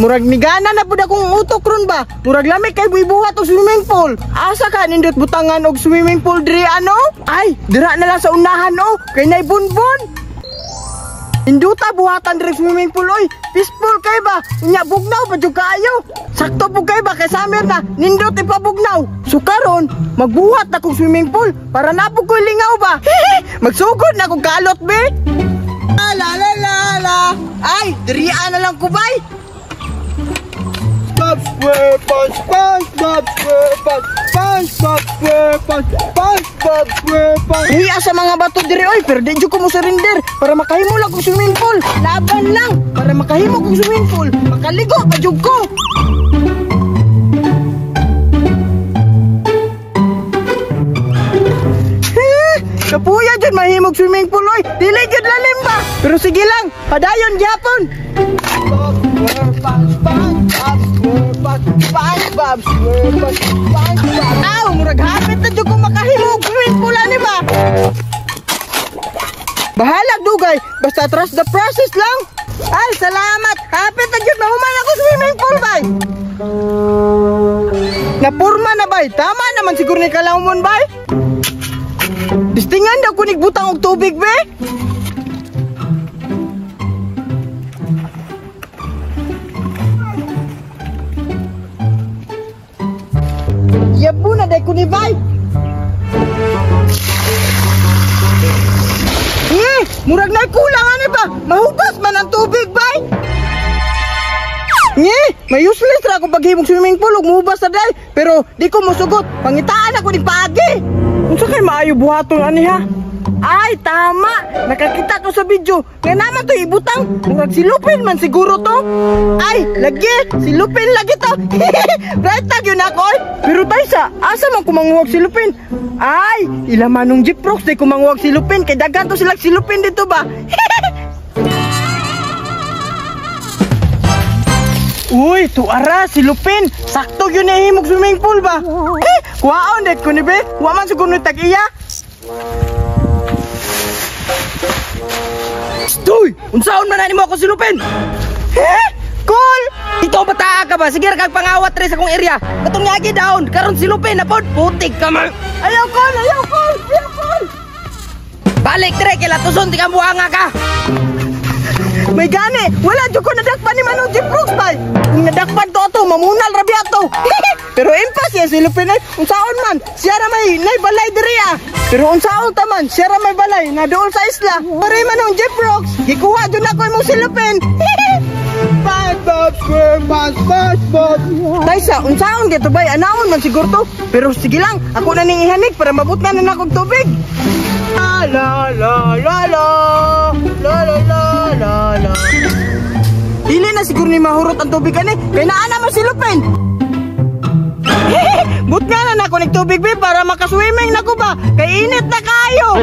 Murag nigana na pud akong utok ron ba. Murag lami kay buibuhat og swimming pool. Asa ka nindot butangan og swimming pool diri ano? Ay, dira na lang sa unahan oh, kay nay bunbon. Induta buhatan diri swimming pool oy. Peaceful kay ba? Unya bugnaw pa jud kaayo. Sakto pud kay ba kay summer na nindot ipabugnaw. So karon magbuhat na kog swimming pool para na pud koy lingaw ba. Magsugod na kog kalot be. La la la la. Ay, dirian na lang ko bay. Bob SquarePants, SpongeBob SquarePants, SpongeBob SquarePants, SpongeBob SquarePants. Hiya sa mga bato diri oy, pero di jud ko mo surrender para makahimo lang kog swimming pool. Laban lang para makahimo kog swimming pool. Makaligo pa jud ko. Kapuya jud mahimog swimming pool oy. Dili jud lalim ba? Pero sige lang, padayon gyapon. SpongeBob SquarePants, SpongeBob. Aw, murag hapit na jud ko makahimo og swimming pool ani ba? Bahalag dugay, basta trust the process lang. Ay, salamat. Hapit na jud mahuman ako swimming pool bay. Napurma na bay. Tama naman siguro ni kalawmon bay. Distingan daw kunig butang og tubig be. Yabu na day kuni bay. Murag na kulang ani ba? Mahubas man ang tubig bay. May useless ra akong paghimog swimming pool ug muhubas sa day. Pero di ko mosugot. Pangitaan ako ning paagi. Unsa kay maayo buhaton ani ha? Ay, tama. Nakakita ko sa video. Nga naman to ibutang. Murag silupin man siguro to. Ay, lagi. Silupin lagi to. Right tag yun ako. Pero taysa, asa man kumanguwag silupin? Ay, ila manong Jeep Rocks di kumanguwag silupin. Kay daghan to silang silupin dito ba? Uy, tuara, silupin. Sakto yun na himog swimming pool ba? Eh, kuhaon det ko ni be. Wa man siguro ni tag-iya. Tuy! Unsaon man na nimo ako silupin? Eh? Cool! Ito bataa ka ba? Sige ra kag pangawat re sa akong area. Katong niagi down, karon silupin na pod. Putik ka man. Ayaw call, ayaw call, ayaw call. Balik dire kay latuson ti ka buanga ka. May gani, wala jud ko nadakpan ni Manong Jeep Brooks bay. Kung nadakpan to ato, mamunal ra biya to. Pero impas ya silupin ay unsaon man, siya ra may nay balay diri ah. Pero unsaon ta man, siya ra may balay na dool sa isla. Pare Manong Jeep Brooks, gikuha jud nako imong silupin. SpongeBob SquarePants, SpongeBob. Taysa, unsaon gito bay, anawon man siguro to. Pero sige lang, ako na ning ihanig para mabutngan na nakog tubig. La la la la la la la la la. Dili na siguro ni mahurot ang tubig ani, kay naa naman silupin. Butngan na nako ning tubig be para makaswimming nako ba, kay init na kayo.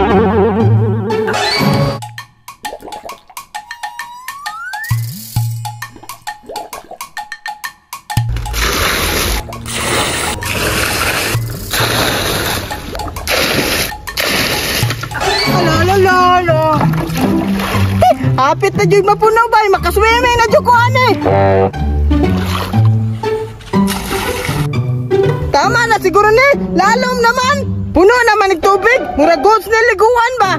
Hapit na jud mapuno bay, makaswimming na jud ko ani. Tama na siguro ni, lalom naman. Puno naman ng tubig, murag goods na liguan ba.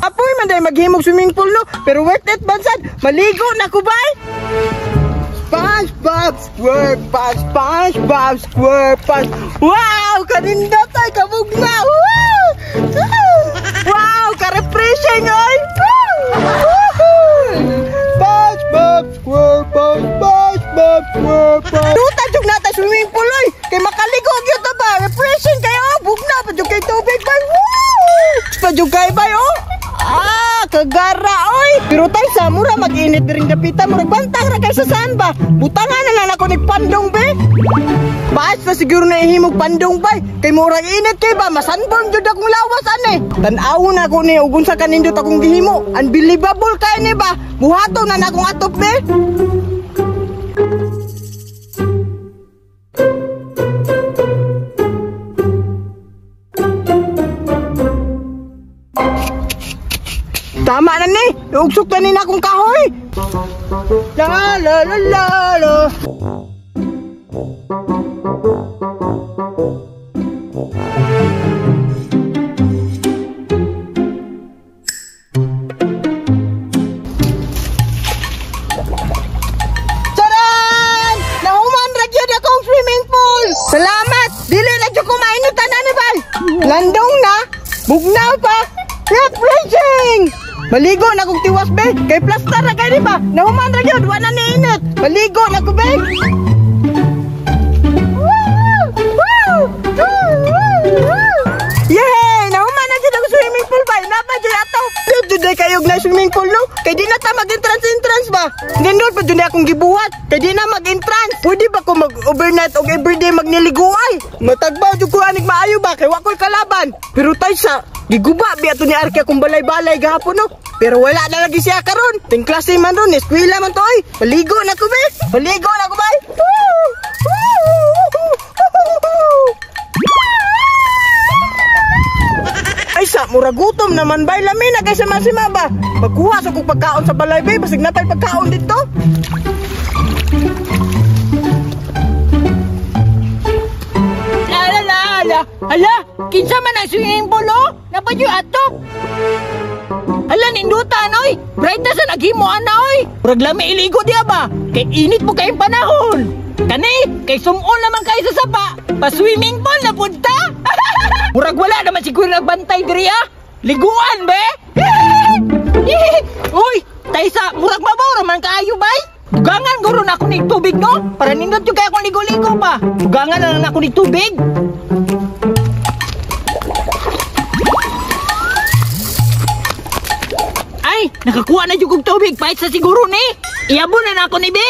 Apoy man day maghimog swimming pool no, pero worth it bansad, maligo na ko bay. SpongeBob SquarePants, SpongeBob SquarePants. Wow, kanindot ay kabugna. Wow! Wow, ka-refreshing oy. SpongeBob SquarePants, SpongeBob SquarePants. Duta jud na ta swimming pool oy. Kay makaligo gyud ta ba? Refreshing kayo, bugna pa jud kay tubig bay. Woo! Pa jud kay bay oh. Ah, kagara oy. Pero tay sa mura mag-init ring dapita, murag bantang ra kay sa saan ba? Butangan na lang ako nig pandong be. Baas na siguro na ihimog pandong bay. Kay murag init kay ba, masanborn jud akong lawas ane. Tan-aw na ako ni ug unsa kanindot akong gihimo. Unbelievable kay ni ba? Buhaton na nakong atop be. Tama na ni. Ugsok tanin akong kahoy. La la la la la. Charan! Nahuman ra gyud akong swimming pool. Salamat. Dili na jud ko mainit tanan ni bay. Landong na, bugnaw pa. Refreshing. Maligo na kog tiwas be, kay plaster ra kay di ba? Nahuman ra gyud, wa na niinit. Maligo na ko be. Yay! Nahuman na gyud ang swimming pool bay. Napa jud ato. Dito day kayo na swimming pool no? Kay di na ta mag-entrance ba? Nindot pa jud akong gibuhat. Kay di na mag-entrance. Pwede ba ko mag-overnight og everyday magniliguay? Matagbaw jud ko anig maayo ba kay wa koy kalaban. Pero tay sa giguba biya to ni Arke akong balay-balay gahapon no. Pero wala na lagi siya karon. Ting klase man ron, eskwela man to oy. Paligo na ko be. Paligo na ko bay. Ay sa murag gutom naman bay, lami na kay sa masima ba. Pagkuha sa kog pagkaon sa balay bay, basig napay pagkaon dito. La la la la. Hala, kinsa man ang swimming pool oh? Napadyo atop. Hala, nindutan oy. Bright na sa naghimo ana oy. Murag lami iligo diya ba? Kay init mo kayong panahon. Kani, kay sumol naman kayo sa sapa. Pa swimming pool na punta. Murag wala naman siguro nagbantay diri ah. Liguan be. Uy, taysa murag mabaw ra man kaayo bay. Dugangan guro na ako ni tubig no. Para nindot jud kay akong ligo-ligo pa. Dugangan na lang ako ni tubig. Ay, nakakuha na jud kog tubig pahit sa siguro ni. Iabon na nako ni be.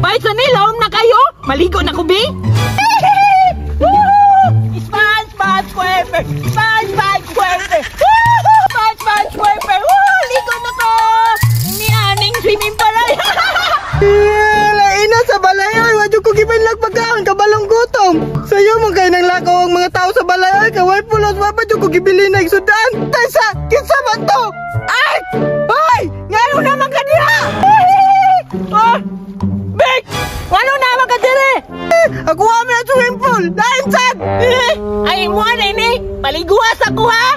Pahit sa ni, lawom na kayo. Maligo na ko be. SpongeBob SquarePants, SpongeBob SquarePants, SpongeBob SquarePants. Ligo na ko. Ni aning swimming pool ay. Laina sa balay oy, wa jud ko gibanlag pagkaon kabalong gutom. Sayo man kay nang lakaw ang mga tao sa balay oy, kay way pulos wa pa jud ko gibili na igsudan. Taysa, kinsa man to? Ay! Ay! Ngano naman ka diha? Oh! Bek! Ngano naman ka dire? Ako wa man swimming pool. Lain sad. Ay mo na ini, paliguas ako ha.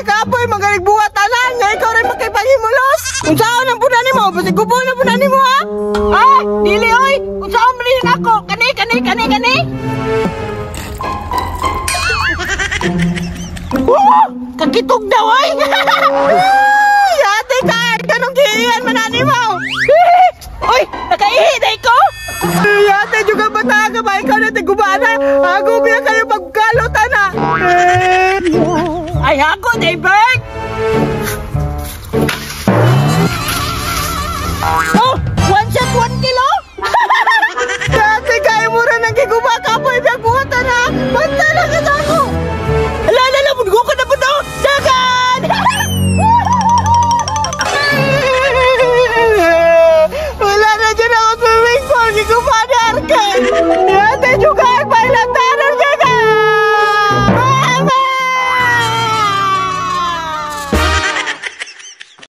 Kapoy magalig buhat tanan, nga ikaw rin makipaghimulos. Unsaon ang puna nimo? Basig gubo na puna nimo ha? Ah, dili oy. Unsaon man rin ako? Kani kani kani kani. Oh, kakitog daw oy. Ay, ate ka, kanong giiyan man ani mo? Oy, nakaihi day ko. Ay, ate juga bata ka ba ikaw na tigubana? Ako biya kayo pagkalot ana. Ay, ako day Berg.